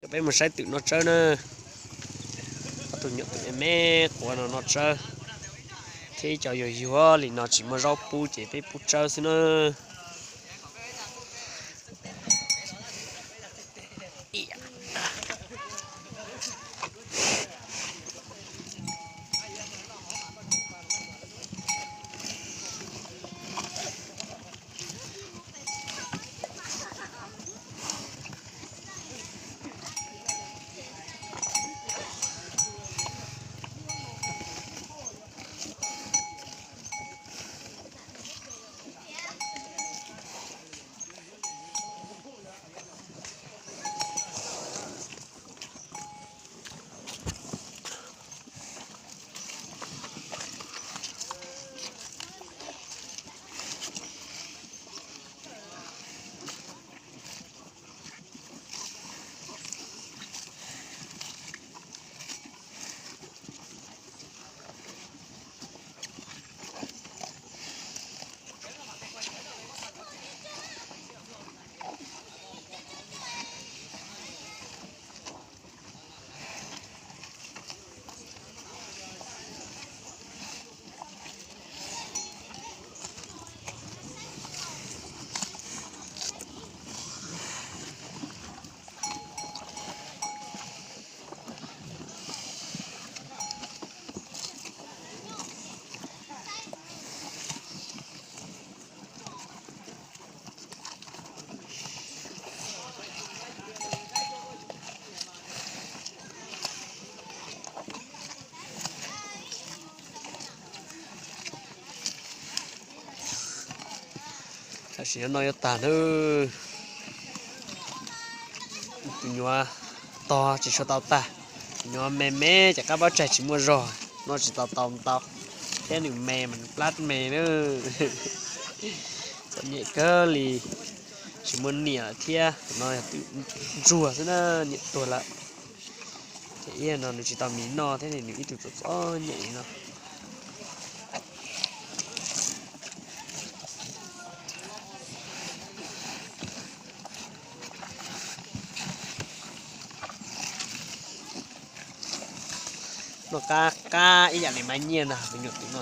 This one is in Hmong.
Cov peb mus saib twm noj tsawb na. Ob tug nyuam twm me me quav no noj tsawb, thiab ib co yuag yuag li no tsis muaj zaub pub ces peb pub tsawb xwb na. Tam sim no yuav tag nawb. Tus nyuam tog tsis tshua tau tag, tus nyuam me me ces qab pob tsaig tsis muaj zog, noj tsis tau tau ntau, thiab nws me mas nws plab me na. Txom nyem kawg li, tsis muaj niam lawm thiab, no yog twm ntsuag xwb na, niam tuag lawm. Ces ib no nws tsis tau mis noj thiab nws ib tug txom txom nyem li no. Noj qab qab ib yam li maiv nyiaj ntag tus nyuam twm no.